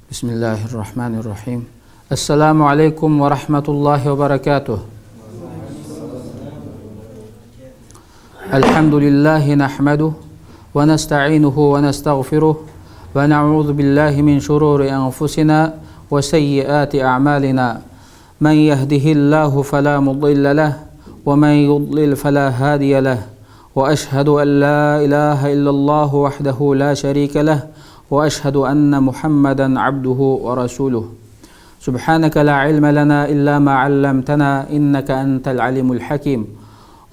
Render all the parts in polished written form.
بسم الله الرحمن الرحيم. السلام عليكم ورحمة الله وبركاته. الحمد لله نحمده ونستعينه ونستغفره ونعوذ بالله من شرور أنفسنا وسيئات أعمالنا. من يهده الله فلا مضل له ومن يضلل فلا هادي له، وأشهد أن لا إله إلا الله وحده لا شريك له، وأشهد أن محمدا عبده ورسوله. سبحانك لا علم لنا إلا ما علمتنا إنك أنت العليم الحكيم.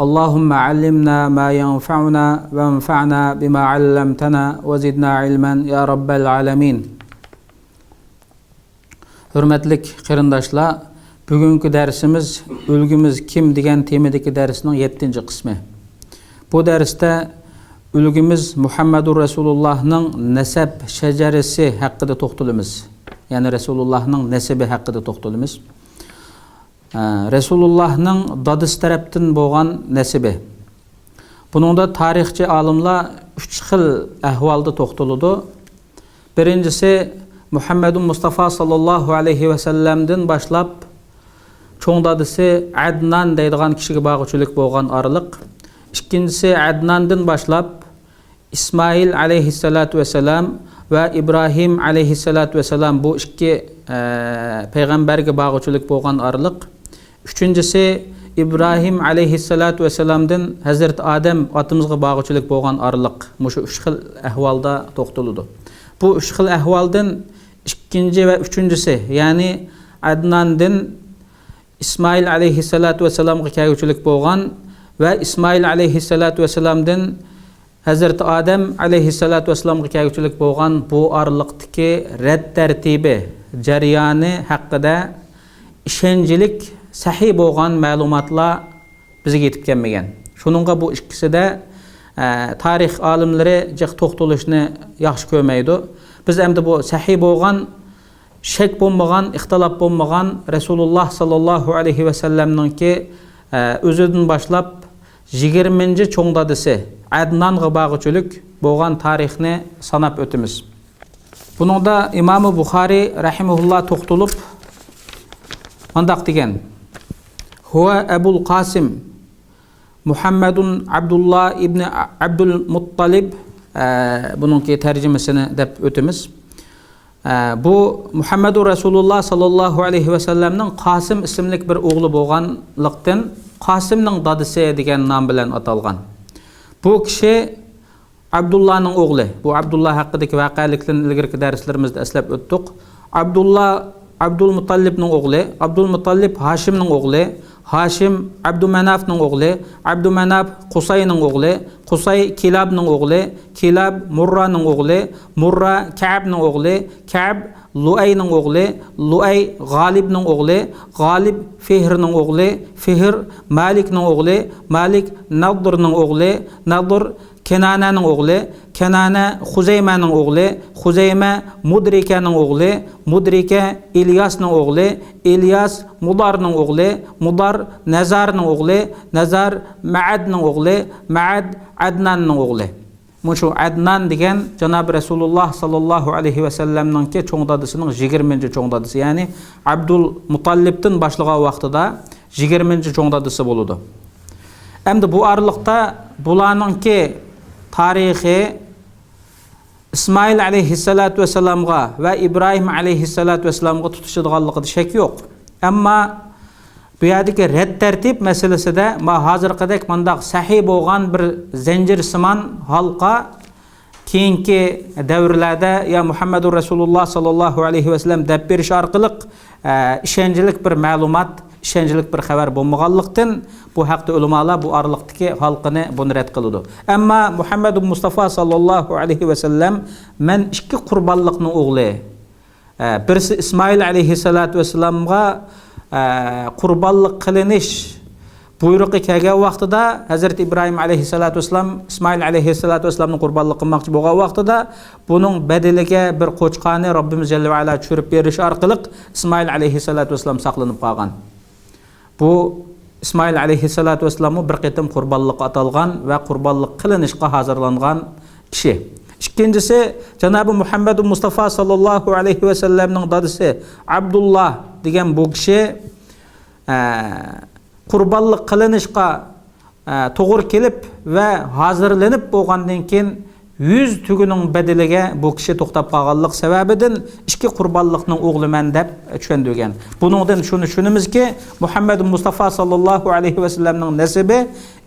اللهم علمنا ما ينفعنا وانفعنا بما علمتنا وزدنا علما يا رب العالمين. Hürmetlik qarindoshlar, bugungi dersimiz "Ülgümüz kim" degan temadagi darsning 7 qismi. Bu darsda ülgümüz Muhammadur Rasulullohning nasab shajarasi haqida to'xtalamiz. Ya'ni Rasulullohning nasabi haqida to'xtalamiz. Rasulullohning dadasi tarafdan bo'lgan nasibi. Buningda tarixchi olimlar 3 xil ahvolda to'xtaladi. Birinchisi Muhammadu Mustafa sallallohu alayhi va sallamdan boshlab cho'ng dadasi Adnan deydigan kishiga bog'uvchilik bo'lgan oraliq. Ikkinchisi Adnandan boshlab İsmail aleyhissalatu vesselam va İbrahim aleyhissalatu vesselam bu ikki payg'ambarga bog'uvchilik bo'lgan oraliq. Üçüncüsü İbrahim aleyhissalatu vesselam'dan Hazreti Adem atamızga bog'uvchilik bo'lgan oraliq. Mushu 3 xil ahvolda to'xtaladi. Bu 3 xil ahvoldan ikkinchi va uchinchisi, ya'ni Adnandan İsmail aleyhissalatu vesselamga kelguvchilik bo'lgan va İsmail aleyhissalatu vesselam'dan Hazreti Adem aleyhissalatu vesselamga kelguvchilik bo'lgan bu oraliqdagi rad tartibi jarayoni haqida ishonchlik sahiy bo'lgan ma'lumotlar bizga yetib kelmagan. Shuningga bu ikkisida tarix olimlari jiq to'xtalishni yaxshi ko'rmaydi. Biz endi bu sahiy bo'lgan, shak bo'lmagan, ixtilof bo'lmagan Rasululloh sallallohu alayhi vasallamninki o'zidan boshlab 20 cho'ng dadasi Adnonga bog'uvchilik bo'lgan tarixni sanab o'tamiz. Buningda Imom Buxoriy rahimahulloh to'xtalib mandaq degan: Huwa Abul Qasim Muhammadun Abdullah ibn Abdul Muttalib. Buningki tarjimasini deb o'tamiz. Bu Muhammadu Rasululloh sallallohu alayhi vasallamning Qasim ismli bir o'g'li bo'lganlikdan Qasimning dadasi degan nom bilan atalgan. Bu kishi Abdullohning o'g'li. Bu Abdulloh haqidagi voqeliklarni ilgirki darslarimizda eslab o'tdik. Abdulloh Abdul Muttalibning o'g'li, Abdul Muttalib Hashimning o'g'li, Hashim Abdumanafning o'g'li, Abdumanaf Qusayning o'g'li, Qusay Kilabning o'g'li, Kilab Murraning o'g'li, Murra Ka'bning o'g'li, Ka'b Luayning o'g'li, Luay G'olibning o'g'li, G'olib Fihrning o'g'li, Fihr Malikning o'g'li, Malik Nadrning o'g'li, Nadr Kenananing o'g'li, Kenana Xuzaymaning o'g'li, Xuzayma Mudrikaning o'g'li, Mudrika İlyasning o'g'li, İlyas Mudarning o'g'li, Mudar Nazarning o'g'li, Nazar Ma'adning o'g'li, Ma'ad Adnanning o'g'li. Mushu Adnan degan Janob Rasululloh sallallohu alayhi vasallamningki cho'ng dadasining 20 cho'ng dadasi, ya'ni Abdul Mutallibdan boshlagan vaqtida 20 cho'ng dadasi bo'ladi. Endi bu oraliqda bularningki tarixi İsmail aleyhissalatu vesselamga va İbrahim aleyhissalatu vesselamga tutuşadiganligida shak yo'q. Ammo bu yerdagi rad tartib masalasida ma hozirgidek mandaq sahiy bo'lgan bir zanjirsimon halqa keyingi davrlarda ya Muhammadur Rasululloh sallallohu alayhi vasallam deb berish orqali ishonchlik bir ma'lumot, ishonchlik bir xabar bo'lmaganlikdan bu haqda ulamolar bu oraliqdagi xalqini buni rad qiladi. Ammo Muhammad Mustafa sallallohu alayhi vasallam men ikki qurbonliqning o'g'li, birisi İsmail alayhissalatu vesselamga qurbonlik qilinish buyrug'i kelgan vaqtida Hazrati İbrahim alayhissalatu vesselam İsmail alayhissalatu vesselamni qurbonlik qilmoqchi bo'lgan vaqtida buning badaliga bir qo'chqani Robbimiz jalla va ala tushirib berish orqali İsmail alayhissalatu vesselam saqlanib qolgan. Bu İsmail alayhissalatu vesselamı bir qitim qurbonlik atalgan va qurbonlik qilinishga hozirlangan kishi. ئىككىنچىسى جانابى مۇھەممەد مۇستافا ساللاللاھۇ ئەلەيھى ۋەسەللەمنىڭ دادىسى ئابدۇللا دېگەن بۇ كىشى قۇربانلىق قىلىنىشقا توغرا كېلىپ ۋە ھازىرلىنىپ بولغاندىن كېيىن 100 تۆگىنىڭ بەدىلىگە بۇ كىشى توختاپ قالغانلىق سەۋەبىدىن ئىككى قۇربانلىقنىڭ ئوغلىمەن دەپ چۈشەندۈرگەن. بۇنىڭدىن شۇنى چۈشىنىمىزكى، مۇھەممەد مۇستافا ساللاللاھۇ ئەلەيھى ۋەسەللەمنىڭ نەسىبى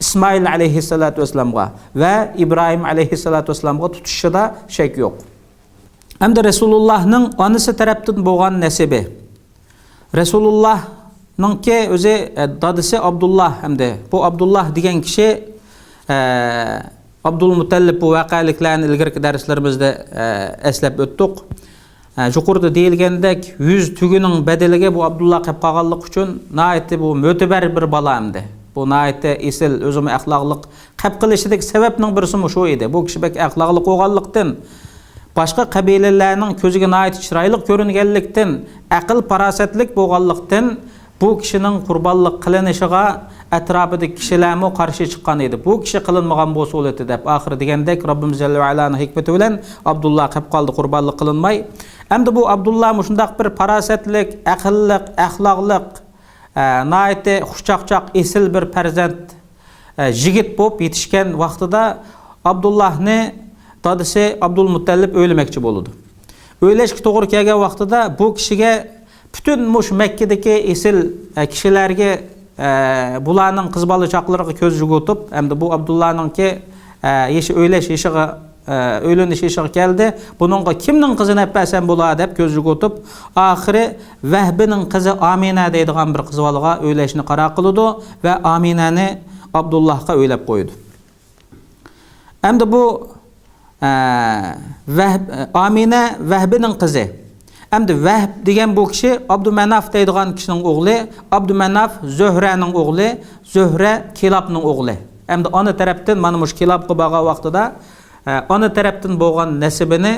ئىسمائىل ئەلەيھىسسالاتۇ ۋەسسالامغا ۋە ئىبراھىم ئەلەيھىسسالاتۇ ۋەسسالامغا تۇتىشىشىدا شەك يوق. ئەمدى رەسۇلۇللانىڭ ئانىسى تەرەپتىن بولغان نەسىبى. رەسۇلۇللانىڭكى ئۆزى دادىسى ئابدۇللا ئەمدى بۇ ئابدۇللا دېگەن كىشى ئابدۇل مۇتەللىپ بۇ ۋەقەلىكلەرنى ئىلگىرىكى دەرسلىرىمىزدە ئەسلەپ ئۆتتۇق. يۇقىرىدا دېيىلگەندەك 100 تۆگىنىڭ بەدىلىگە بۇ ئابدۇللا قېلىپ قالغانلىقى ئۈچۈن ناھايىتى بۇ مۆتىبەر بىر بالا ئەمدى. بۇ ناھايىتى ئېسىل، ئۆزىمۇ ئەخلاقلىق قەپ قېلىشىدىكى سەۋەبنىڭ بىرسىمۇ شۇ ئىدى. بۇ كىشى بەك ئەخلاقلىق بولغانلىقتىن، باشقا قەبىلىلەرنىڭ كۆزىگە ناھايىتى چىرايلىق كۆرۈنگەنلىكتىن، ئەقىل پاراسەتلىك بولغانلىقتىن بۇ كىشىنىڭ قۇربانلىق قىلىنىشىغا ئەتراپىدىكى كىشىلەرمۇ قارشى چىققان ئىدى. بۇ كىشى قىلىنمىغان بولسا بولىتى دەپ، ئاخىرى دېگەندەك راببىمىز جەللە ۋەئالانىڭ ھېكمىتى بىلەن ئابدۇللا قېلىپ قالدى قۇربانلىق قىلىنماي. ئەمدى بۇ ئابدۇللا مۇشۇنداق بىر پاراسەتلىك، ئەقىللىق، ئەخلاقلىق، ناھايىتى خۇشچاقچاق، ئېسىل بىر پەرزەنت يىگىت بولۇپ يېتىشكەن ۋاقتىدا ئابدۇللانى دادىسى ئابدۇل مۇتەللىپ ئۆيلىمەكچى بولىدۇ. ئۆيلەشكە توغرا كەلگەن ۋاقتىدا بۇ كىشىگە پۈتۈن مۇشۇ مەككىدىكى ئېسىل كىشىلەرگە بۇلارنىڭ قىز بالا چاقىلىرىغا كۆز يۈگۈرتۈپ، ئەمدى بۇ ئابدۇللانىڭكى يېشى ئۆيلەش يېشىغا ئۆيلىنىش يېشىغا كەلدى، بۇنىڭغا كىمنىڭ قىزىنى ئەپ بەرسەم بولا دەپ كۆز يۈگۈرتۈپ، ئاخىرى ۋەھبىنىڭ قىزى ئامىنە دەيدىغان بىر قىز بالىغا ئۆيلەشنى قارار قىلىدۇ ۋە ئامىنەنى ئابدۇللاھقا ئۆيلەپ قويىدۇ. ئەمدى بۇ ۋەھب ئامىنە ۋەھبىنىڭ قىزى. ئەمدى ۋەھب دېگەن بۇ كىشى ئابدۇمەناف دەيدىغان كىشىنىڭ ئوغلى، ئابدۇمەناف زۆھرەنىڭ ئوغلى، زۆھرە كىلابنىڭ ئوغلى. ئەمدى ئانا تەرەپتىن مانا مۇشۇ كىلابقا بارغان ۋاقتىدا ئانا تەرەپتىن بولغان نەسىبىنى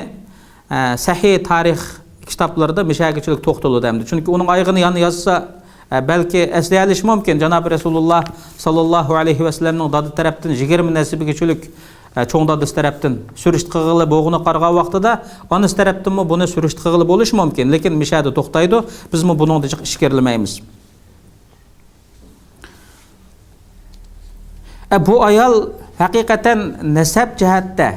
سەھىھ تارىخ كىتابلىرىدا مىشەگىچىلىك توختىلىدۇ ئەمدى. چۈنكى ئۇنىڭ ئايىغىنى يەنە يازسا بەلكى ئەسلىيەلىشى مۇمكىن. جانابى رەسۇلۇللا ساللاللاھۇ ئەلەيھى ۋەسەللەمنىڭ دادا تەرەپتىن 20 نەسىبىگىچىلىك چوڭ دادىسى تەرەپتىن سۈرۈشتە قىلغىلى بولغىنى قارىغان ۋاقتىدا ئانىسى تەرەپتىنمۇ بۇنى سۈرۈشتە قىلغىلى بولۇشى مۇمكىن. لېكىن مىشەدە توختايدۇ. بىزمۇ بۇنىڭدا جىق ئىچكىرىلىمەيمىز. بۇ ئايال ھەقىقەتەن نەسەب جەھەتتە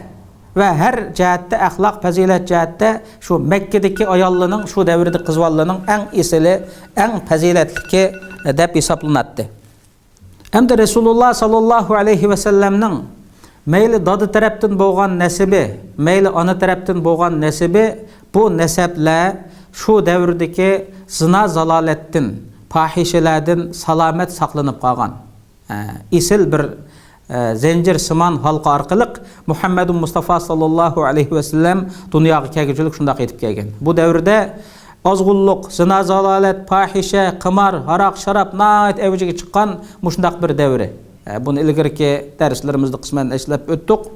ۋە ھەر جەھەتتە ئەخلاق پەزىلەت جەھەتتە شۇ مەككىدىكى ئاياللارنىڭ شۇ دەۋردىكى قىز بالىلارنىڭ ئەڭ ئېسىلى، ئەڭ پەزىلەتلىكى دەپ ھېسابلىناتتى. ئەمدى رەسۇلۇللا ساللاللاھۇ ئەلەيھى ۋەسەللەمنىڭ مەيلى دادا تەرەپتىن بولغان نەسىبى، مەيلى ئانا تەرەپتىن بولغان نەسىبى بۇ نەسەبلەر شۇ دەۋردىكى زىنا زالالەتتىن، پاھىشىلەردىن سالامەت ساقلىنىپ قالغان ئېسىل بىر زەنجىر سىمان ھالقا ئارقىلىق مۇھەممەد مۇستافا ساللاللاھۇ ئەلەيھى ۋەسەللەم دۇنياغا كەلگۈچىلىك شۇنداق يېتىپ كەلگەن. بۇ دەۋردە ئازغۇنلۇق، زىنا زالالەت، پاھىشە، قىمار، ھاراق، شاراب ناھايىتى ئەۋجىگە چىققان مۇشۇنداق بىر دەۋرى. بۇنى ئىلگىرىكى دەرسلىرىمىزدە قىسمەن ئەسلەپ ئۆتتۇق.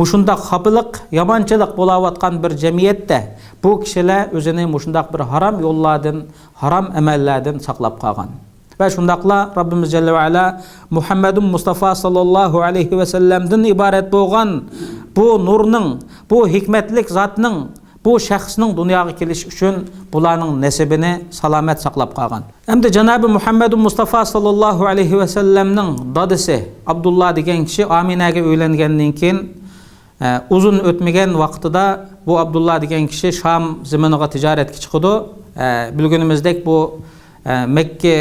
مۇشۇنداق خاپىلىق، يامانچىلىق بولاۋاتقان بىر جەمئىيەتتە بۇ كىشىلەر ئۆزىنى مۇشۇنداق بىر ھارام يوللاردىن، ھارام ئەمەللەردىن ساقلاپ قالغان. ۋە شۇنداقلا راببىمىز جەللە ۋەئالا مۇھەممەدۇن مۇستافا ساللاللاھۇ ئەلەيھى ۋەسەللەمدىن ئىبارەت بولغان بۇ نۇرنىڭ، بۇ ھېكمەتلىك زاتنىڭ، بۇ شەخسنىڭ دۇنياغا كېلىشى ئۈچۈن بۇلارنىڭ نەسىبىنى سالامەت ساقلاپ قالغان. ئەمدى جانابى مۇھەممەدۇن مۇستافا ساللاللاھۇ ئەلەيھى ۋەسەللەمنىڭ دادىسى ئابدۇللا دېگەن كىشى ئامىنەگە ئۆيلەنگەندىن كېيىن ئۇزۇن ئۆتمىگەن ۋاقتىدا بۇ ئابدۇللا دېگەن كىشى شام زېمىنىغا تىجارەتكە چىقىدۇ. بىلگىنىمىزدەك بۇ مەككە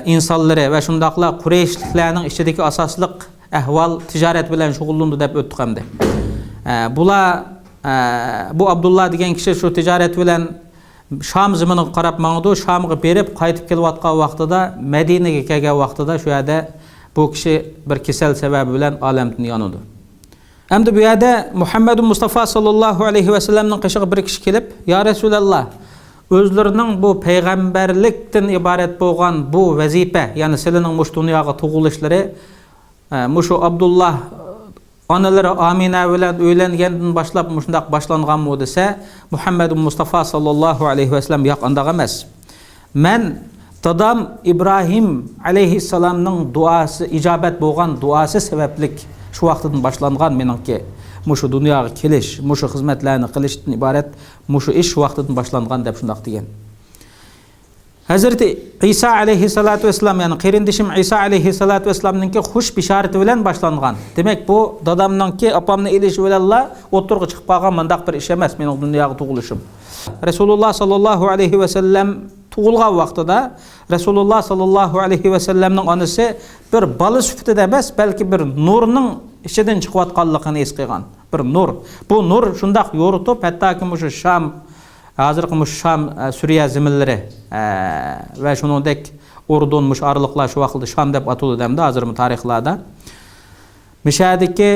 ئىنسانلىرى ۋە شۇنداقلا قۇرەيشلىكلەرنىڭ ئىچىدىكى ئاساسلىق ئەھۋال تىجارەت بىلەن شۇغۇللىنىدۇ دەپ ئۆتتۇق ئەمدى. بۇلار بۇ ئابدۇللا دېگەن كىشى شۇ تىجارەت بىلەن شام زېمىنىغا قاراپ ماڭىدۇ، شامغا بېرىپ قايتىپ كېلىۋاتقان ۋاقتىدا مەدىنىگە كەلگەن ۋاقتىدا شۇ يەردە بۇ كىشى بىر كېسەل سەۋەبى بىلەن ئالەمدىن يانىدۇ. ئەمدى بۇ يەردە مۇھەممەد مۇستافا ساللاللاھۇ ئەلەيھى ۋەسەللەمنىڭ قېشىغا بىر كىشى كېلىپ، يا رەسۇلاللا، ئۆزلىرىنىڭ بۇ پەيغەمبەرلىكتىن ئىبارەت بولغان بۇ ۋەزىپە، يەنى سىلىنىڭ مۇشۇ دۇنياغا تۇغۇلۇشلىرى مۇشۇ ئابدۇللا ئانىلىرى ئامىنە بىلەن ئۆيلەنگەندىن باشلاپ مۇشۇنداق باشلانغانمۇ دېسە، مۇھەممەد مۇستافا ساللاللاھۇ ئەلەيھى ۋەسەللەم ياق ئانداق ئەمەس. مەن دادام ئىبراھىم ئەلەيھىسسالامنىڭ دۇئاسى ئىجابەت بولغان دۇئاسى سەۋەبلىك شۇ ۋاقتىدىن باشلانغان مېنىڭكى مۇشۇ دۇنياغا كېلىش، مۇشۇ خىزمەتلەرنى قىلىشتىن ئىبارەت مۇشۇ ئىش شۇ ۋاقىتتىن باشلانغان دەپ شۇنداق دېگەن. ھەزرىتى ئىسا ئەلەيھىسسالاتۇ ۋەسسالام، يەنى قېرىندىشىم ئىسا ئەلەيھىسسالاتۇ ۋەسسالامنىڭكى خۇش بېشارىتى بىلەن باشلانغان. دېمەك، بۇ دادامنىڭكى ئاپامنى ئېلىشى بىلەنلا ئوتتۇرىغا چىقىپ قالغان مۇنداق بىر ئىش ئەمەس مېنىڭ دۇنياغا تۇغۇلۇشۇم. رەسۇلۇللا ساللاللاھۇ ئەلەيھى ۋەسەللەم تۇغۇلغان ۋاقتىدا رەسۇلۇللا ساللاللاھۇ ئەلەيھى ۋەسەللەمنىڭ ئانىسى بىر بالا سۈپىتىدە ئەمەس، بەلكى بىر نۇرنىڭ ئىچىدىن چىقىۋاتقانلىقىنى ھېس قىلغان. بىر نۇر. بۇ نۇر شۇنداق يورۇتۇپ، ھەتتاكى مۇشۇ شام، ھازىرقى مۇشۇ شام، سۈرىيە زېمىنلىرى ۋە شۇنىڭدەك ئۇردۇن مۇشۇ ئارىلىقلار شۇ ۋاقىتتا شام دەپ ئاتىلىدۇ ئەمدى ھازىرمۇ تارىخلاردا. مىشەدىكى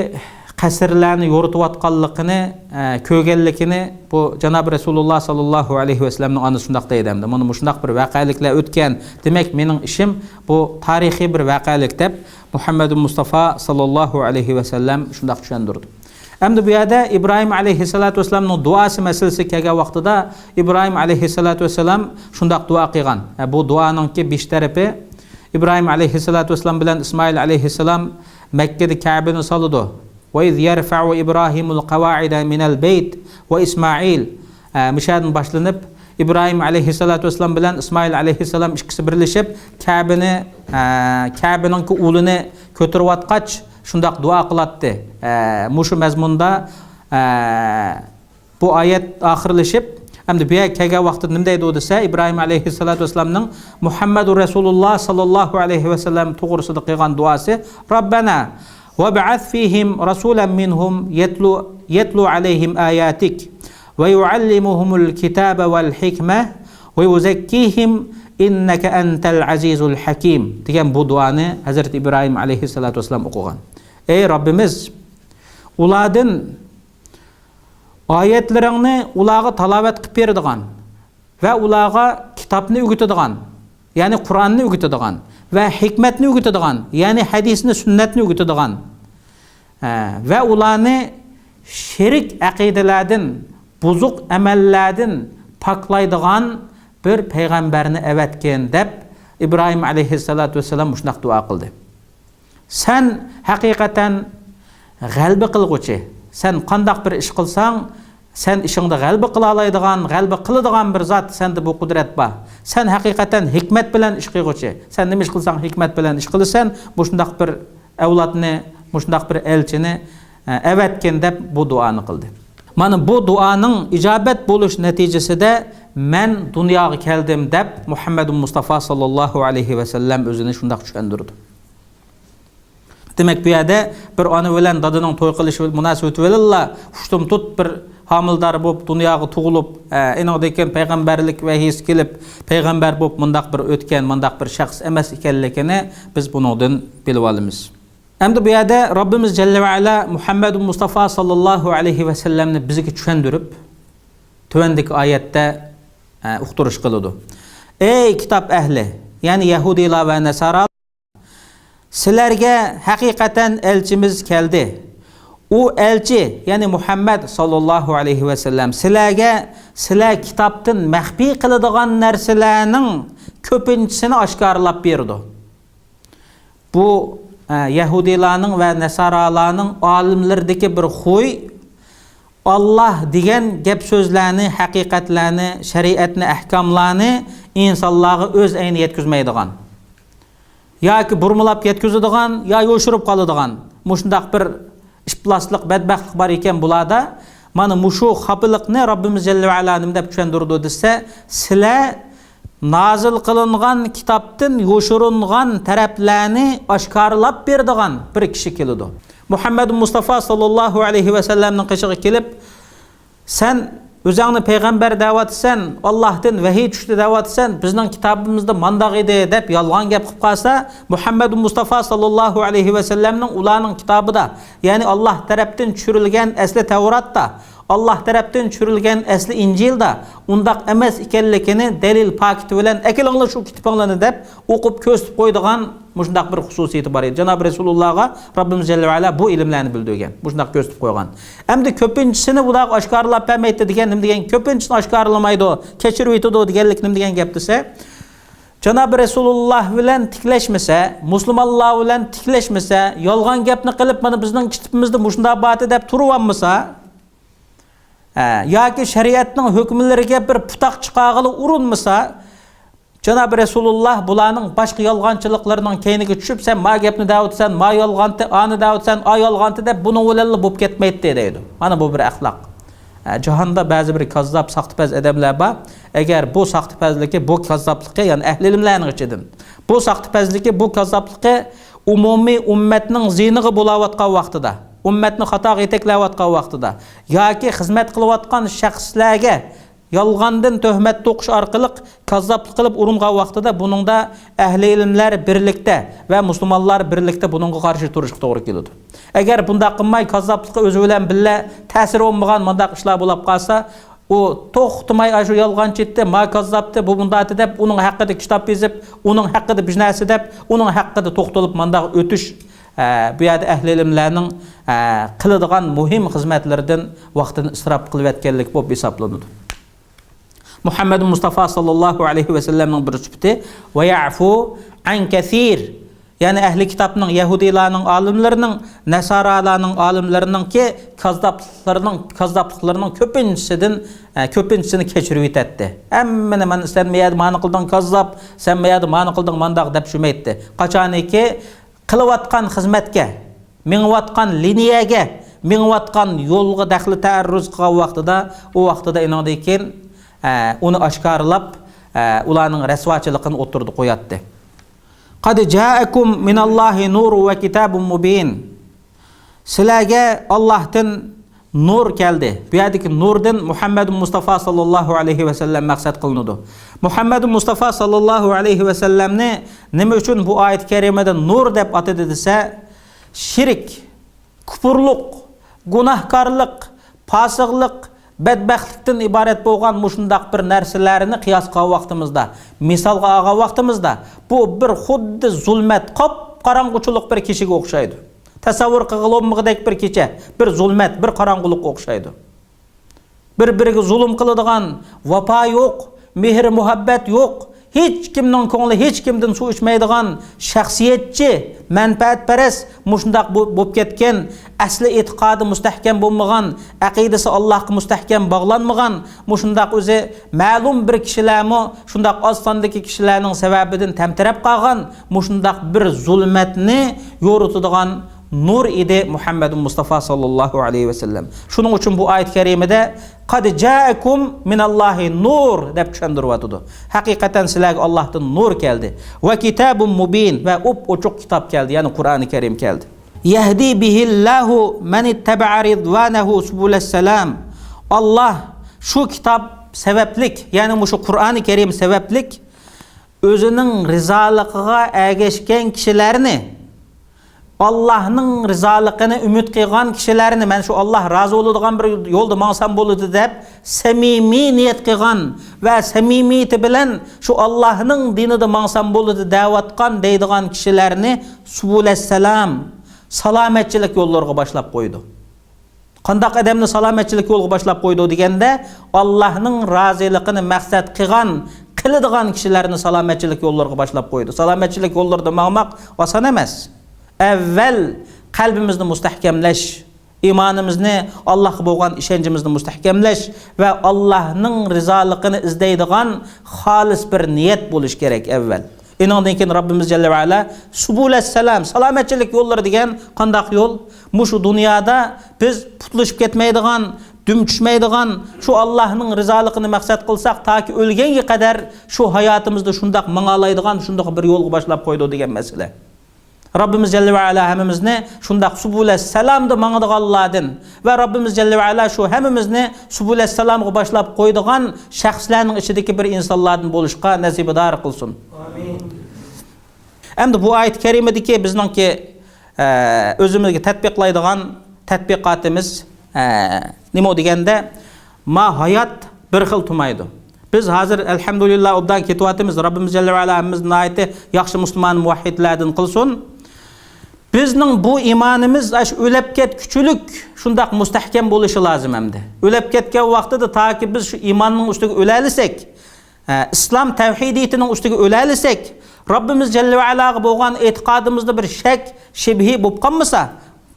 قەسىرلەرنى يورۇتۇۋاتقانلىقىنى كۆرگەنلىكىنى بۇ جانابى رەسۇلۇللا ساللاللاھۇ ئەلەيھى ۋەسەللەمنىڭ ئانىسى شۇنداق دەيدۇ ئەمدى مانا مۇشۇنداق بىر ۋەقەلىكلەر ئۆتكەن، دېمەك مېنىڭ ئىشىم بۇ تارىخىي بىر ۋەقەلىك دەپ مۇھەممەدۇ مۇستافا ساللاللاھۇ ئەلەيھى ۋەسەللەم شۇنداق چۈشەندۈردى. ئەمدى بۇ يەردە ئىبراھىم ئەلەيھىسسالاتۇ ۋەسسالامنىڭ دۇئاسى مەسىلىسى كەلگەن ۋاقتىدا ئىبراھىم ئەلەيھىسسالاتۇ ۋەسسالام شۇنداق دۇئا قىلغان. بۇ دۇئانىڭكى بېشى تەرىپى ئىبراھىم ئەلەيھىسسالاتۇ ۋەسسالام بىلەن ئىسمائىل ئەلەيھىسسالام مەككىدە كەبىنى سالىدۇ. وَإِذْ يَرْفَعُ إِبْرَاهِيمُ الْقَوَاعِدَ مِنَ الْبَيْتِ وَإِسْمَاعِيلُ مۇشۇ يەردىن باشلىنىپ ئىبراھىم ئەلەيھىسسالاتۇ ۋەسسالام بىلەن ئىسمائىل ئەلەيھىسسالام ئىككىسى بىرلىشىپ كەبىنى كەبىنىڭكى ئۇلىنى كۆتۈرۈۋاتقاچ شۇنداق دۇئا قىلاتتى. مۇشۇ مەزمۇندا بۇ ئايەت ئاخىرلىشىپ، ئەمدى بۇ يەرگە كەلگەن ۋاقتىدا نېمە دەيدۇ دېسە، ئىبراھىم ئەلەيھىسسالاتۇ ۋەسسالامنىڭ مۇھەممەدۇر رەسۇلۇللا ساللاللاھۇ ئەلەيھى ۋەسەللەم توغرىسىدا قىلغان دۇئاسى، راببەنە ۋەبئەس فىھىم رەسۇلەن مىنھۇم يەتلۇ يەتلۇ ئەلەيھىم ئاياتىك ۋە يۇئەللىمۇھۇمۇل كىتابە ۋەل ھىكمە ۋە يۇزەككىھىم ئىننەكە ئەنتەل ئەزىزۇل ھەكىم دېگەن بۇ دۇئانى ھەزرىتى ئىبراھىم ئەلەيھىسسالاتۇ ۋەسسالام ئوقۇغان. ئەي راببىمىز، ئۇلاردىن ئايەتلىرىڭنى ئۇلارغا تالاۋەت قىلىپ بېرىدىغان ۋە ئۇلارغا كىتابنى ئۆگىتىدىغان، يەنى قۇرئاننى ئۆگىتىدىغان ۋە ھېكمەتنى ئۆگىتىدىغان، يەنى ھەدىسنى، سۈننەتنى ئۆگىتىدىغان ۋە ئۇلارنى شېرىك ئەقىدىلەردىن، بۇزۇق ئەمەللەردىن پاكلايدىغان بىر پەيغەمبەرنى ئەۋەتكىن، دەپ ئىبراھىم ئەلەيھىسسالاتۇ ۋەسسالام مۇشۇنداق دۇئا قىلدى. سەن ھەقىقەتەن غەلىبە قىلغۇچى. سەن قانداق بىر ئىش قىلساڭ، سەن ئىشىڭدا غەلىبە قىلالايدىغان، غەلىبە قىلىدىغان بىر زات، سەندە بۇ قۇدرەت بار. سەن ھەقىقەتەن ھېكمەت بىلەن ئىش قىلغۇچى. سەن نېمە ئىش قىلساڭ ھېكمەت بىلەن ئىش قىلىسەن، مۇشۇنداق بىر ئەۋلادنى، مۇشۇنداق بىر ئەلچىنى ئەۋەتكىن دەپ بۇ دۇئانى قىلدى. مانا بۇ دۇئانىڭ ئىجابەت بولۇش نەتىجىسىدە مەن دۇنياغا كەلدىم دەپ مۇھەممەد مۇستافا ساللاللاھۇ ئەلەيھى ۋەسەللەم ئۆزىنى شۇنداق چۈشەندۈرىدۇ. دېمەك، بۇ يەردە بىر ئانا بىلەن دادىنىڭ توي قىلىشى مۇناسىۋىتى بىلەنلا ئۇشتۇمتۇت بىر ھامىلىدار بولۇپ دۇنياغا تۇغۇلۇپ، ئېنىڭدىن كېيىن پەيغەمبەرلىك ۋەھىيسى كېلىپ پەيغەمبەر بولۇپ مۇنداق بىر ئۆتكەن مۇنداق بىر شەخس ئەمەس ئىكەنلىكىنى بىز بۇنىڭدىن بىلىۋالىمىز. ئەمدى بۇ يەردە راببىمىز جەللە ۋەئالا مۇھەممەد مۇستافا ساللاللاھۇ ئەلەيھى ۋەسەللەمنى بىزگە چۈشەندۈرۈپ، تۆۋەندىكى ئايەتتە ئۇقتۇرۇش قىلىدۇ. ئەي كىتاب ئەھلى، يەنى يەھۇدىيلار ۋە نەسارالار! سىلەرگە ھەقىقەتەن ئەلچىمىز كەلدى. ئۇ ئەلچى، يەنى مۇھەممەد ساللاللاھۇ ئەلەيھى ۋەسەللەم سىلەرگە سىلەر كىتابتىن مەخپىي قىلىدىغان نەرسىلەرنىڭ كۆپىنچىسىنى ئاشكارىلاپ بېرىدۇ. بۇ يەھۇدىيلارنىڭ ۋە نەسارالارنىڭ ئالىملىرىدىكى بىر خۇي، ئاللا دېگەن گەپ سۆزلەرنى، ھەقىقەتلەرنى، شەرىئەتنى، ئەھكاملارنى ئىنسانلارغا ئۆز ئەينى يەتكۈزمەيدىغان ياكى بۇرمىلاپ يەتكۈزىدىغان يا يوشۇرۇپ قالىدىغان مۇشۇنداق بىر ئىپلاسلىق، بەتبەختلىق بار ئىكەن بۇلاردا. مانا مۇشۇ خاپىلىقنى راببىمىز جەللە ۋەئالا نېمە دەپ چۈشەندۈرىدۇ دېسە، سىلەر نازىل قىلىنغان كىتابتىن يوشۇرۇنغان تەرەپلەرنى ئاشكارىلاپ بېرىدىغان بىر كىشى كېلىدۇ. مۇھەممەد مۇستافا ساللاللاھۇ ئەلەيھى ۋەسەللەمنىڭ قېشىغا كېلىپ، سەن ئۆزۈڭنى پەيغەمبەر دەۋاتىسەن، ئاللاھتىن ۋەھىي چۈشتى دەۋاتىسەن، بىزنىڭ كىتابىمىزدا مانداق ئىدى دەپ يالغان گەپ قىلىپ قالسا، مۇھەممەد مۇستافا ساللاللاھۇ ئەلەيھى ۋەسەللەمنىڭ ئۇلارنىڭ كىتابىدا، يەنى ئاللاھ تەرەپتىن چۈشۈرۈلگەن ئەسلى تەۋراتتا، ئاللاھ تەرەپتىن چۈشۈرۈلگەن ئەسلى ئىنجىلدا ئۇنداق ئەمەس ئىكەنلىكىنى دەلىل پاكىتى بىلەن ئەكېلىڭلا شۇ كىتىپىڭلارنى دەپ ئوقۇپ كۆرسىتىپ قويىدىغان مۇشۇنداق بىر خۇسۇسىيىتى بار ئىدى. جانابى رەسۇلۇللاغا راببىمىز جەللە ۋەئالا بۇ ئىلىملەرنى بىلدۈرگەن، مۇشۇنداق كۆرسىتىپ قويغان. ئەمدى كۆپىنچىسىنى ئۇلارغا ئاشكارىلاپ بەرمەيتتى دېگەن نېمە دېگەن، كۆپىنچىسىنى ئاشكارىلىمايدۇ، كەچۈرۈۋېتىدۇ دېگەنلىك نېمە دېگەن گەپ دېسە، Janobi Rasululloh bilan tiklashmasa, musulmonlar bilan tiklashmasa, yolg'on gapni qilib mana bizning kitobimizda mushundoq bor deb turib olmasa, yoki shariatning hukmlariga bir putoq chiqarg'ili urinmasa, Janobi Rasululloh bularning boshqa yolg'onchiliklarining keyniga tushib, sen ma gapni deyapsan, ma yolg'onti, ani deyapsan, a yolg'onti deb buning bilan bo'lib ketmaydi deydi. Mana bu bir axloq. Jahonda ba'zi bir kazzob, saxtipaz odamlar bor. Agar bu saxtipazligi, bu kazzobligi, ya'ni ahli ilmlarning ichidan bu saxtipazligi, bu kazzobligi umumiy ummatning ziyniga bo'layotgan vaqtida, ummatni xatoga yetaklayotgan vaqtida yoki xizmat qilayotgan shaxslarga yolg'ondan tuhmat to'qish orqali kazzoblik qilib uringan vaqtida, buningda ahli ilmlar birlikda va musulmonlar birlikda buningga qarshi turishga to'g'ri keladi. Agar bundoq qilmay kazzoblikqa o'zi bilan birga ta'sir bo'lmagan bundoq ishlar bo'lib qolsa, u to'xtamay shu yolg'onchitti, ma kazzobdi, bu bundati deb uning haqida kitob yozib, uning haqida bir narsa deb, uning haqida to'xtalib bundoq o'tish bu yerda ahli ilmlarning qiladigan muhim xizmatlaridan vaqtini isrof qilayotganlik bo'lib hisoblanadi. Muhammed Mustafa sallallahu alayhi ve sellem'nin bir sifati ve ya'fu an kathir, ya'ni ahli kitobning, yahudiylarning olimlarining, nasaralarning olimlarininki kazzobliklarining ko'pinchisini kechirib yetadi. Hammani mana sen mayada mani qilding kazzob, sen mayada mani qilding mandaq deb shumaydi. Qachoniki qilayotgan xizmatga, mingayotgan liniyaga, mingayotgan yo'lga daxli ta'arruz qilgan vaqtida, u vaqtida inondan keyin uni oshkorlab, ularning rasvochiligini o'tirdi qo'yatdi. Qad ja'akum minallohi nurun va kitabun mubin. Sizlarga Allohdan nur keldi. Bu yerdagi nurdan Muhammad Mustafa sallallohu alayhi va sallam maqsad qilinadi. Muhammad Mustafa sallallohu alayhi va sallamni nima uchun bu oyat karimada nur deb atadi desa, shirk, kufrlik, gunohkorlik, fosiqlik, badbaxtlikdan iborat bo'lgan mushundaq bir narsalarni qiyos qilgan vaqtimizda, misolga olgan vaqtimizda bu bir xuddi zulmat, qop qorong'uchilik bir kishiga o'xshaydi. Tasavvur qilolmag'idek bir kecha, bir zulmat, bir qorong'ulikqa o'xshaydi. Bir-biriga zulm qiladigan, vafo yo'q, mehr muhabbat yo'q, hech kimning ko'ngli hech kimdan suv ichmaydigan shaxsiyatchi, manfaatparast mushundaq bo'lib ketgan, asli e'tiqodi mustahkam bo'lmagan, aqidasi Allohga mustahkam bog'lanmagan, mushundaq o'zi ma'lum bir kishilarmi shundaq oz sondagi kishilarning sababidan tamtarab qolgan mushundaq bir zulmatni yo'ritadigan nur edi Muhammad Mustafa sallallohu alayhi vasallam. Shuning uchun bu oyat karimada qad ja'akum minallohi nur deb tushuntiryotidi. Haqiqatan sizlarga Allohdan nur keldi va kitabun mubin va ochiq kitob keldi, ya'ni Qur'oni Karim keldi. Yahdi bihillahu man ittaba'a ridvanahu subulas salam. Alloh shu kitob sabablik, ya'ni shu Qur'oni Karim sabablik o'zining rizoligiga ergashgan kishilarni, Allohning rizoligini umid qilgan kishilarni, men shu Alloh rozi bo'ladigan bir yo'lda mangsam bo'ladi deb samimiy niyat qilgan va samimiyati bilan shu Allohning dinida mangsam bo'ladi deyotgan deydigan kishilarni subulassalam, salomatchilik yo'llariga boshlab qo'ydi. Qandaq odamni salomatchilik yo'liga boshlab qo'ydi deganda, Allohning roziligini maqsad qilgan, qiladigan kishilarni salomatchilik yo'llariga boshlab qo'ydi. Salomatchilik yo'llarida mangmoq oson emas. Avval qalbimizni mustahkamlash, iymonimizni, Allohga bo'lgan ishonchimizni mustahkamlash va Allohning rizoligini izlaydigan xolis bir niyat bo'lish kerak avval. Undan keyin Robbimiz jalla va ala subulassalam, salomatchilik yo'llari degan qandaq yo'l? Mushu dunyoda biz putlashib ketmaydigan, dum tushmaydigan, shu Allohning rizoligini maqsad qilsak, toki o'lganga qadar shu hayotimizda shundoq mangalaydigan shundoq bir yo'lga boshlab qo'ydi degan masala. Rabbimiz Celle ve Ala hemimizni şundaq subulesselamda mangadiganlardan va Rabbimiz Celle ve Ala shu hemimizni subulesselamga boshlab qo'ydigan shaxslarning ichidagi bir insonlardan bo'lishga nasibador qilsin. Amin. Endi bu oyat karimadagi bizningki o'zimizga tatbiqlaydigan tatbiqotimiz nima deganda, ma hayot bir xil tumaydi. Biz hozir elhamdülillah obdan ketyapmiz. Rabbimiz Celle ve Ala hemimizni nihoyatda yaxshi musulmon muvahhidlardan qilsin. Bizning bu imonimiz ash o'lab ketkuchilik shundaq mustahkam bo'lishi lozim hamda. O'lab ketgan vaqtida toki biz shu iymonning ustiga o'lalisak, ئىسلام تەۋھىدىيىتىنىڭ ئۈستىگە ئۆلەلىسەك، راببىمىز جەللە ۋەئالاغا بولغان ئېتىقادىمىزدا بىر شەك، شۈبھە بولۇپ قالمىسا،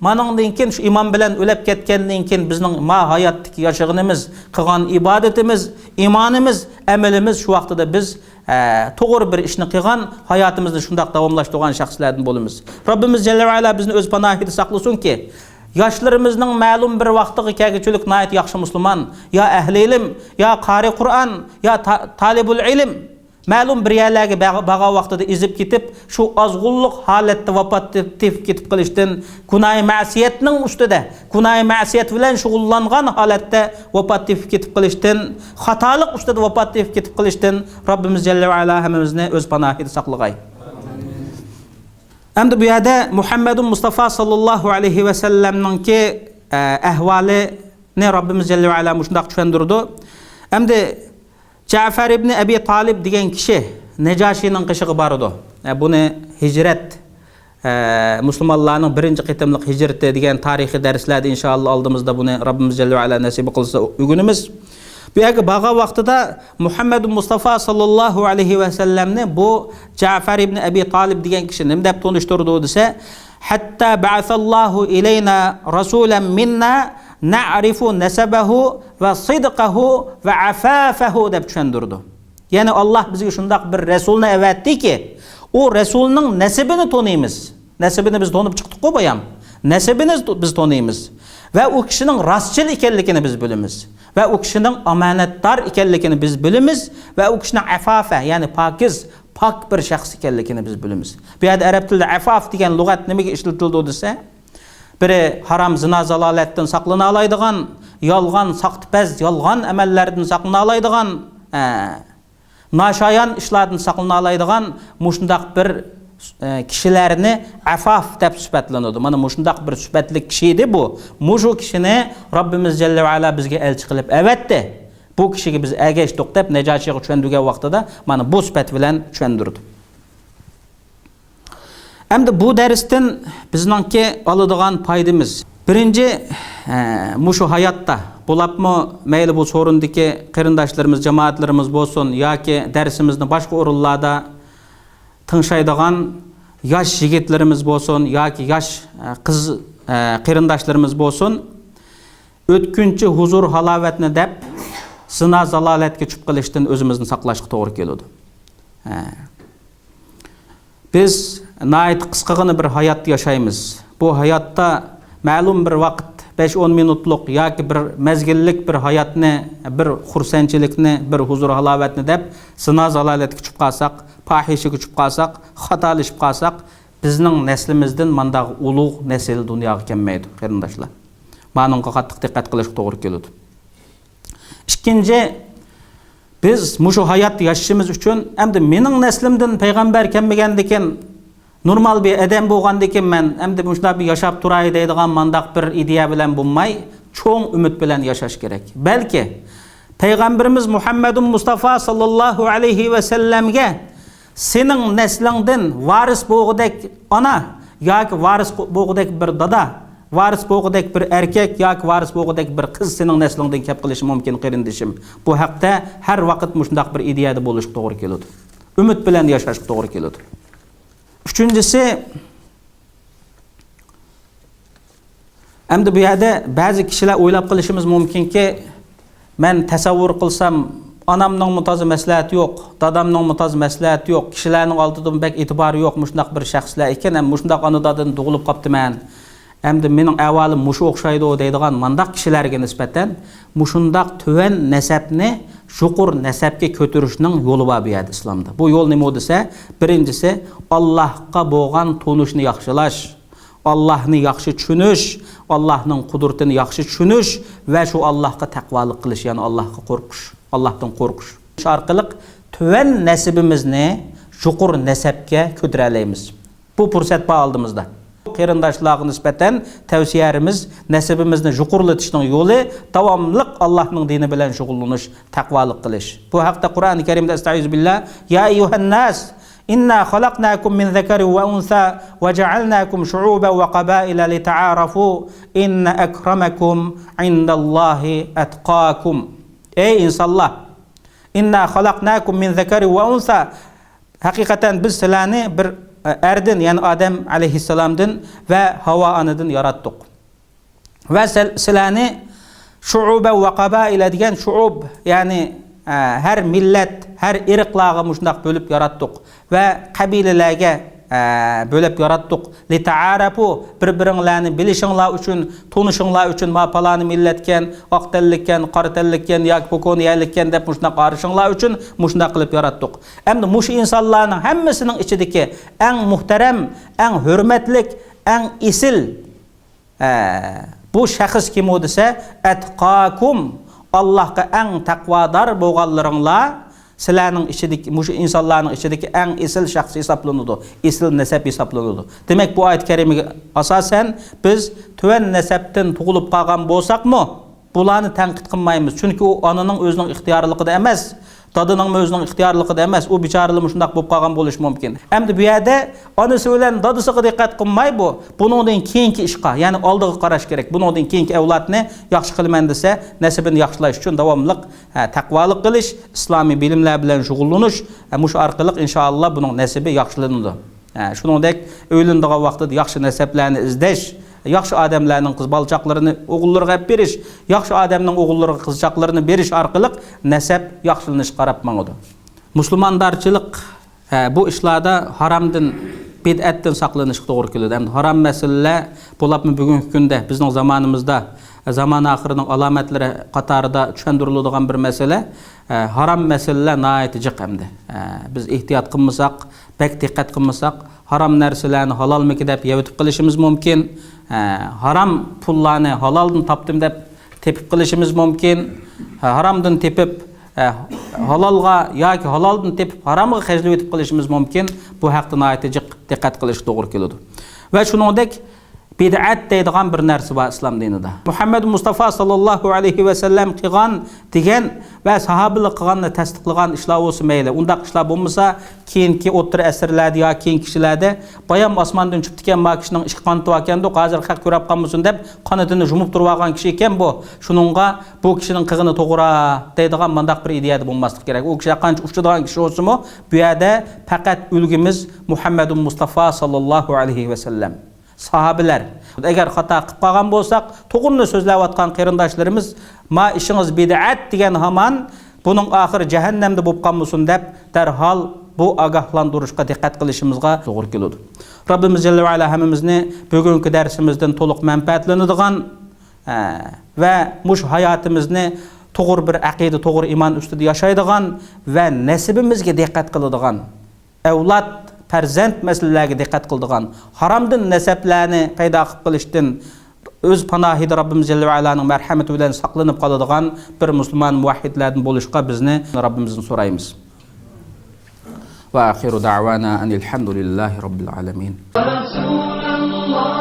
مانىڭدىن كېيىن شۇ ئىمان بىلەن ئۆلۈپ كەتكەندىن كېيىن بىزنىڭ ما ھاياتتىكى ياشىغىنىمىز، قىلغان ئىبادىتىمىز، ئىمانىمىز، ئەمىلىمىز شۇ ۋاقتىدا بىز توغرا بىر ئىشنى قىلغان، ھاياتىمىزنى شۇنداق داۋاملاشتۇرغان شەخسلەردىن بولىمىز. راببىمىز جەللە ۋەئالا بىزنى ئۆز پاناھىدا ساقلىسۇنكى، ياشلىرىمىزنىڭ مەلۇم بىر ۋاقتىغا كەلگۈچىلىك ناھايىتى ياخشى مۇسۇلمان، يا ئەھلى ئىلىم، يا قارى قۇرئان، يا تالىبۇل ئىلىم، مەلۇم بىر يەرلەرگە بارغان ۋاقتىدا ئېزىپ كېتىپ، شۇ ئازغۇنلۇق ھالەتتە ۋاپات تېپىپ كېتىپ قېلىشتىن، گۇناھى مەسىيەتنىڭ ئۈستىدە، گۇناھى مەسىيەت بىلەن شۇغۇللانغان ھالەتتە ۋاپات تېپىپ كېتىپ قېلىشتىن، خاتالىق ئۈستىدە ۋاپات تېپىپ كېتىپ قېلىشتىن راببىمىز جەللە ۋەئالا ھەممىمىزنى ئۆز پاناھىدا ساقلىغاي. ئەمدى بۇ يەردە مۇھەممەدۇ مۇستافا ساللاللاھۇ ئەلەيھى ۋەسەللەمنىڭكى ئەھۋالىنى راببىمىز جەللە ۋەئالا مۇشۇنداق چۈشەندۈرىدۇ. ئەمدى جەفەر ئىبنى ئەبى تالىپ دېگەن كىشى نەجاشىنىڭ قېشىغا بارىدۇ. بۇنى ھىجرەت، مۇسۇلمانلارنىڭ بىرىنچى قېتىملىق ھىجرىتى دېگەن تارىخىي دەرسلەردە ئىنشائاللا ئالدىمىزدا بۇنى راببىمىز جەللە ۋەئالا نەسىپ قىلسا ئۆگىنىمىز. بۇ يەرگە بارغان ۋاقتىدا مۇھەممەد مۇستافا ساللاللاھۇ ئەلەيھى ۋەسەللەمنى بۇ جەفەر ئىبنى ئەبى تالىپ دېگەن كىشى نېمە دەپ تونۇشتۇرىدۇ دېسە، ھەتتا بەئەسەللاھۇ ئىلەينا رەسۇلەن مىننا نەئرىفۇ نەسەبەھۇ ۋە سىدقەھۇ ۋە ئەفافەھۇ دەپ چۈشەندۈرىدۇ. يەنى ئاللاھ بىزگە شۇنداق بىر رەسۇلنى ئەۋەتتىكى، ئۇ رەسۇلنىڭ نەسىبىنى تونۇيمىز. نەسىبىنى بىز تونۇپ چىقتۇققۇ بايام. نەسىبىنى بىز تونۇيمىز. ۋە ئۇ كىشىنىڭ راستچىل ئىكەنلىكىنى بىز بىلىمىز. ۋە ئۇ كىشىنىڭ ئامانەتدار ئىكەنلىكىنى بىز بىلىمىز. ۋە ئۇ كىشىنىڭ ئەفافە، يەنى پاكىز، پاك بىر شەخس ئىكەنلىكىنى بىز بىلىمىز. بۇ يەردە ئەرەب تىلىدە ئەفاف دېگەن لۇغەت نېمىگە ئىشلىتىلىدۇ دېسە، بىرى ھارام زىنا زالالەتتىن ساقلىنالايدىغان، يالغان ساختىپەز يالغان ئەمەللەردىن ساقلىنالايدىغان، ناشايان ئىشلاردىن ساقلىنالايدىغان مۇشۇنداق بىر كىشىلەرنى ئەفاف دەپ سۈپەتلىنىدۇ. مانا مۇشۇنداق بىر سۈپەتلىك كىشى ئىدى بۇ. مۇشۇ كىشىنى راببىمىز جەللە ۋەئالا بىزگە ئەلچى قىلىپ ئەۋەتتى. بۇ كىشىگە بىز ئەگەشتۇق دەپ نەجاشىغا چۈشەندۈرگەن ۋاقتىدا مانا بۇ سۈپەت بىلەن چۈشەندۈرىدۇ. ئەمدى بۇ دەرستىن بىزنىڭكى ئالىدىغان پايدىمىز. بىرىنچى، مۇشۇ ھاياتتا، بولاپمۇ مەيلى بۇ سورۇندىكى قېرىنداشلىرىمىز، جامائەتلىرىمىز بولسۇن ياكى دەرسىمىزنى باشقا ئورۇنلاردا تىڭشايدىغان ياش يىگىتلىرىمىز بولسۇن ياكى ياش قىز قېرىنداشلىرىمىز بولسۇن، ئۆتكۈنچى ھۇزۇر ھالاۋەتنى دەپ زىنا زالالەتكە چۈشۈپ قېلىشتىن ئۆزىمىزنى ساقلاشقا توغرا كېلىدۇ. بىز ناھايىتى قىسقىغىنە بىر ھايات ياشايمىز. بۇ ھاياتتا مەلۇم بىر ۋاقىت، بەش-ئون مىنۇتلۇق ياكى بىر مەزگىللىك بىر ھاياتنى، بىر خۇرسەنچىلىكنى، بىر ھۇزۇر-ھالاۋەتنى دەپ زىنا-زالالەتكە چۈشۈپ قالساق، پاھىشىگە چۈشۈپ قالساق، خاتالىشىپ قالساق، بىزنىڭ نەسلىمىزدىن مانداق ئۇلۇغ نەسىل دۇنياغا كەلمەيدۇ، قېرىنداشلار. مانىڭغا قاتتىق دىققەت قىلىشقا توغرا كېلىدۇ. ئىككىنچى، بىز مۇشۇ ھاياتتا ياشىشىمىز ئۈچۈن ئەمدى مېنىڭ نەسلىمدىن پەيغەمبەر كەلمىگەندىكىن، نورمال بىر ئادەم بولغاندىكىن مەن ئەمدى مۇشۇنداق بىر ياشاپ تۇراي دەيدىغان مانداق بىر ئىدىيە بىلەن بولماي، چوڭ ئۈمىد بىلەن ياشاش كېرەك. بەلكى پەيغەمبىرىمىز مۇھەممەدۇ مۇستافا ساللاللاھۇ ئەلەيھى ۋەسەللەمگە سېنىڭ نەسلىڭدىن ۋارىس بولغۇدەك ئانا ياكى ۋارىس بولغۇدەك بىر دادا، ۋارىس بولغۇدەك بىر ئەركەك ياكى ۋارىس بولغۇدەك بىر قىز سېنىڭ نەسلىڭدىن كەپ قېلىشى مۇمكىن قېرىندىشىم. بۇ ھەقتە ھەر ۋاقىت مۇشۇنداق بىر ئىدىيەدە بولۇشقا توغرا كېلىدۇ. ئۈمىد بىلەن ياشاشقا توغرا كېلىدۇ. ئۈچىنچىسى، ئەمدى بۇ يەردە بەزى كىشىلەر ئويلاپ قېلىشىمىز مۇمكىنكى، مەن تەسەۋۋۇر قىلسام، ئانامنىڭمۇ تازا مەسلىھەتى يوق، دادامنىڭمۇ تازا مەسلىھەتى يوق، كىشىلەرنىڭ ئالدىدىمۇ بەك ئېتىبارى يوق مۇشۇنداق بىر شەخسلەر ئىكەن، ھەم مۇشۇنداق ئانا دادىدىن تۇغۇلۇپ قاپتىمەن، ئەمدى مېنىڭ ئەھۋالىم مۇشۇ ئوخشايدۇ دەيدىغان مانداق كىشىلەرگە نىسبەتەن مۇشۇنداق تۆۋەن نەسەبنى يۇقىرى نەسەبكە كۆتۈرۈشنىڭ يولى بار بۇ يەردە ئىسلامدا. بۇ يول نېمە دېسە، بىرىنچىسى ئاللاھقا بولغان تونۇشنى ياخشىلاش. ئاللاھنى ياخشى چۈشىنىش، ئاللاھنىڭ قۇدرىتىنى ياخشى چۈشىنىش ۋە شۇ ئاللاھقا تەقۋالىق قىلىش، يەنى ئاللاھقا قورقۇش، ئاللاھتىن قورقۇش. شۇ ئارقىلىق تۆۋەن نەسىبىمىزنى يۇقىرى نەسەبكە كۆتۈرەلەيمىز. بۇ پۇرسەت بار ئالدىمىزدا. قېرىنداشلارغا نىسبەتەن تەۋسىيەرىمىز، نەسىبىمىزنى يۇقىرىلىتىشنىڭ يولى داۋاملىق ئاللاھنىڭ دىنى بىلەن شۇغۇللىنىش، تەقۋالىق قىلىش. بۇ ھەقتە قۇرئانى كەرىمدە ئەستەئىزۇبىللا، يا ئەييۇھەنناس، ئىننا خەلەقناكۇم مىن زەكەرىن ۋە ئۇنسا ۋە جەئەلناكۇم شۇئۇبەن ۋە قابائىلە لىتەئارەفۇ ئىننە ئەكرەمەكۇم ئىندەللاھى ئەتقاكۇم. ئەي ئىنسانلار! إنا خلقناكم من ذكر وأنثى. Haqiqatan biz sizlarni bir erdin, ya'ni Odam alayhissalomdan va Havo onadan yaratdik. Va sizlarni shu'uba va qabaila degan shu'ub, ya'ni har millat, har irqlarga mushundaq bo'lib yaratdik va qabilalarga bo'lib yaratdik. Lita'arafu, bir-biringlarni bilishinglar uchun, tunishinglar uchun, ma palani millatkan, oq tanlikkan, qora tanlikkan yoki pokoniyalikkan deb mushundaq qarashinglar uchun mushundaq qilib yaratdik. Endi mushu insonlarning hammasining ichidagi eng muhtaram, eng hurmatlik, eng esil bu shaxs kim u desa, atqakum, Allohga eng taqvodor bo'lganlaringlar sizlarning ichidagi, mushu insonlarning ichidagi eng esil shaxs hisoblanadi, esil nasab hisoblanadi. Demak, bu oyat karimaga asosan biz tuvan nasabdan tug'ilib qolgan bo'lsakmi, bularni tanqid qilmaymiz. Chunki u onaning o'zining ixtiyorligida emas, dadaning o'zining ixtiyorligida emas, u bechoralar shundoq bo'lib qolgan bo'lishi mumkin. Endi bu yerda onasi bilan dadasiga diqqat qilmay, bu buningdan keyingi ishqa, ya'ni oldiga qarash kerak. Buningdan keyingi avlodni yaxshi qilaman desa, nasibini yaxshilash uchun davomli taqvolik qilish, islomiy bilimlar bilan shug'ullanish, mushu orqali inshaalloh buning nasibi yaxshilanadi. Shuningdek, uylanadigan vaqtida yaxshi nasablarni izlash, yaxshi odamlarning qiz bolachaqlarini o'g'illarga olib berish, yaxshi odamning o'g'illariga qizchaqlarini berish orqali nasab yaxshilanish qarab mangadi. Musulmondarchilik bu ishlarda haromdan, bid'atdan saqlanishga to'g'ri keladi. Endi harom masalalar bo'libmi bugungi kunda bizning zamonimizda zamon oxirining alomatlari qatorida tushuntiriladigan bir masala. Harom masalalar nihoyat jiq endi. Biz ehtiyot qilmasak, bak diqqat qilmasak, harom narsalarni halolmiki deb yevitib qilishimiz mumkin. Harom pullarni haloldan topdim deb tepib qilishimiz mumkin. Haromdan tepib halolga yoki haloldan tepib haromga xarjlab etib qilishimiz mumkin. Bu haqda nihoyat jiq diqqat qilish to'g'ri keladi. Va shuningdek bid'at deydigan bir narsa bor islom dinida. Muhammad Mustafa sallallohu alayhi va sallam qilgan degan va sahobalar qilganni tasdiqlagan ishlar bo'lsa mayli. Undaq ishlar bo'lmasa, keyingi o'rta asrlarda yoki keyingi kishilarda bayam osmondan chiqib ekan, ma kishining ishqi qanoti ekan, hozir haq ko'rib qolmasin deb qanotini yumib turib olgan kishi ekan bu. Shuningga bu kishining qilg'ini to'g'ri deydigan mandaq bir ideyada bo'lmaslik kerak. U kishi qancha uchadigan kishi bo'lsa-mu, bu yerda faqat ulgimiz Muhammad Mustafa sallallohu alayhi va sallam. Sahabeler. Agar xato qilib qolgan bo'lsak, to'g'rini so'zlayotgan qarindoshlarimiz, ma ishingiz bid'at degan hamon buning oxiri jahannamda bo'lib qolmasin deb darhol bu ogohlantirishga diqqat qilishimizga to'g'ri keladi. Rabbimiz jalla va ala hammamizni bugungi darsimizdan to'liq manfaatlanadigan va mush hayotimizni to'g'ri bir aqida, to'g'ri iymon ustida yashaydigan va nasibimizga diqqat qiladigan avlod, farzand masalalariga diqqat qiladigan, haromdan nasablarni paydo qilib qilishdan o'z panohida Rabbimiz jalla va alaning marhamati bilan saqlanib qoladigan bir musulmon muvahhidlardan bo'lishga bizni Rabbimizdan so'raymiz. Va axiru da'wana anil hamdulillahi robbil alamin. Rasululloh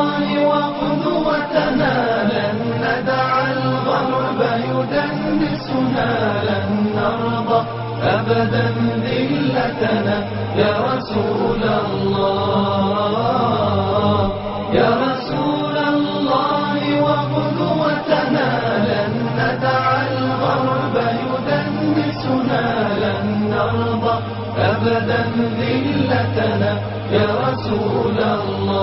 va qudvatana lan nad'a al-gharba yudannisuna lan narda abadan dhillatana ya Rasululloh ya Rasululloh va qudvatana lan nad'a al-gharba yudannisuna lan narda abadan dhillatana ya Rasululloh.